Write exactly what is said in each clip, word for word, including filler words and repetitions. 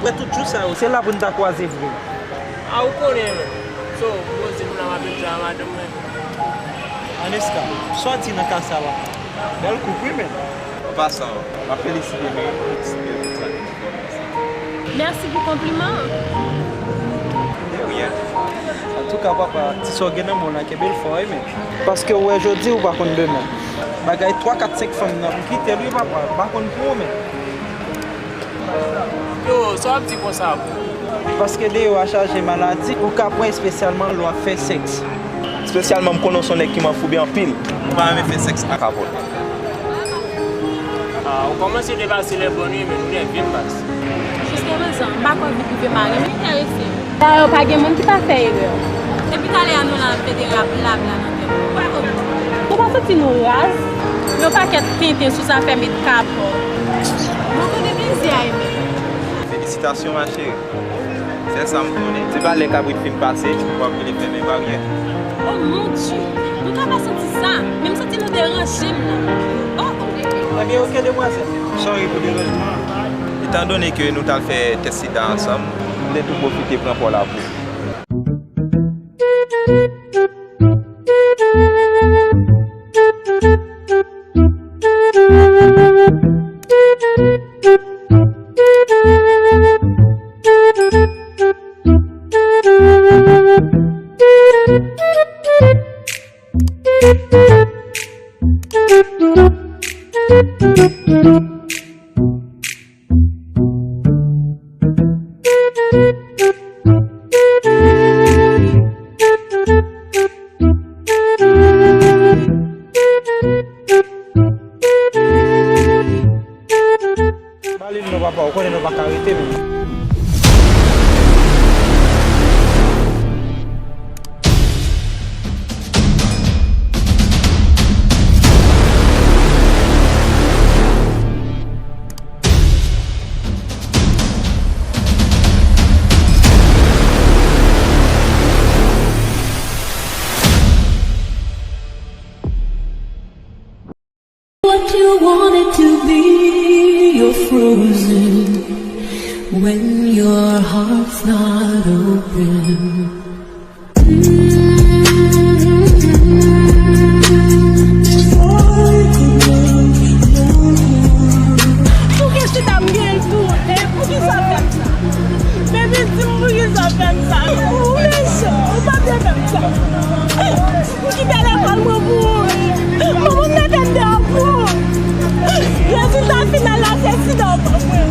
Tout jou sa yo, se la pou n ta kwaze vre. A, ou konnen, men. So, m poze m la, m ap enjoy a madanm mwen. Aneska, sa w di nan ka sa, papa? Bèl koup, wi, men. An pasan, m ap felisite nou, wi, pou ti bèl koup sa ki fè w. Mèsi pou konpliman an. De rien. Antouka, papa, ti sa w gen nan men w la, kenbe l fò, wi, men. Paske w wè jodi, ou pa konn demen. Bagay twa, kat, senk fanm nan, ou kite l, wi, papa, m pa konn pou ou, men. Yo, sa w ap di konsa pou? Paske deyò a chaje maladi, ou ka pran espesyalman lè w ap fè sèks. Espesyalman, m konnen w se yon nèg ki manfouben anpil. Ou pa renmen fè sèks ak kapòt. Ah, ou kòmanse depase lè bòn wi, men nou nève m baz. Jiskaprezan, m pa kwè vin rive mare m enterese. Dayè, pa gen moun ki pa fè erè. Depi talè a nou la ap plede rap blabla nan tèt nou. Nou pa santi nou raz? Yon pakèt tenten sou zafè met kapòt. Bon, kote plezi a ye menm? Felisitasyon, ma chérie. Sèl sa m konnen, se pa lè kabrit fin pase, w ap rele fèmen baryè. Oh mon Dieu! Nou ka pa santi sa, men m santi nou deranje m la. Oh, oh! Ebyen, oke, demwazèl. Sorry pou deranjman an. Etandone ke nou t al fè tès sida ansanm, m te tou pwofite pran pa w la pou ou. Ba li l non, papa, ou konnen nou pa ka rete menm. What you wanted to be, you're frozen when your heart's not open. Pou ki chita m gen l tou, e pou ki sa fè m sa? Baby, di m pou ki sa fè m sa? Ou mechan, ou pa dwe fè m sa. Ou kite lekòl mwen pou ou. Manman m mete m deyò pou ou. Rezilta final la se sida w ban mwen.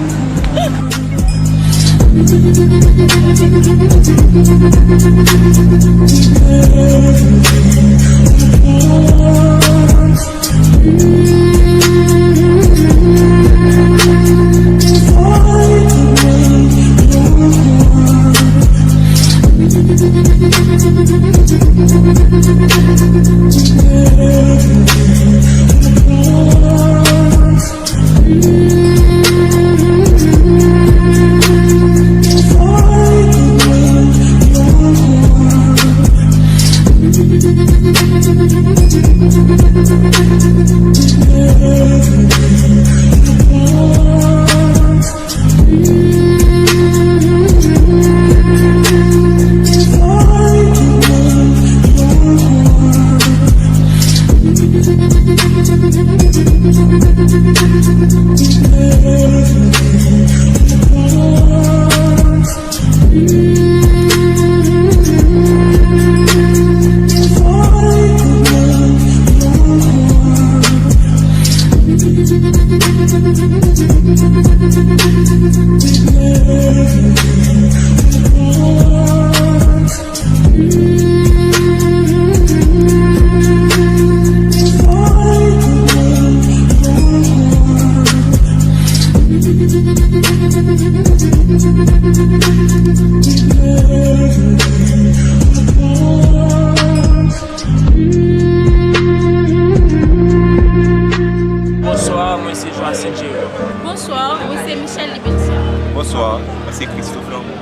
Bonswa, mwen se Joacine Jerome. Bonswa, mwen se Michelle Libinsia. Bonswa, mwen se Christophe Lamour.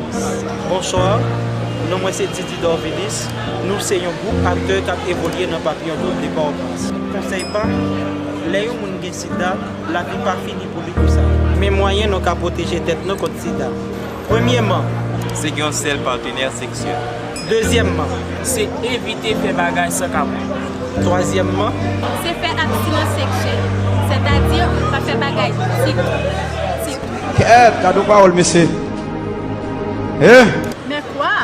Bonswa, non mwen se Didi Dorvilis. Nou se yon gwoup aktè k ap evolye nan Papillon Group de Pòtoprens. Konsèy pa m, lè yon moun gen sida, lavi pa fini pou li konsa. Men mwayen nou ka pwoteje tèt nou kont sida. Premyèman, Se gen yon sèl patenè seksyèl. Dezyèmman, Se evite fè bagay san kapon. Twazyèmman, Se fè abstinans seksyèl, sètadi pa fè bagay ditou, ditou. Kèt, gade yon pawòl, mesye. Eh! Men kwa?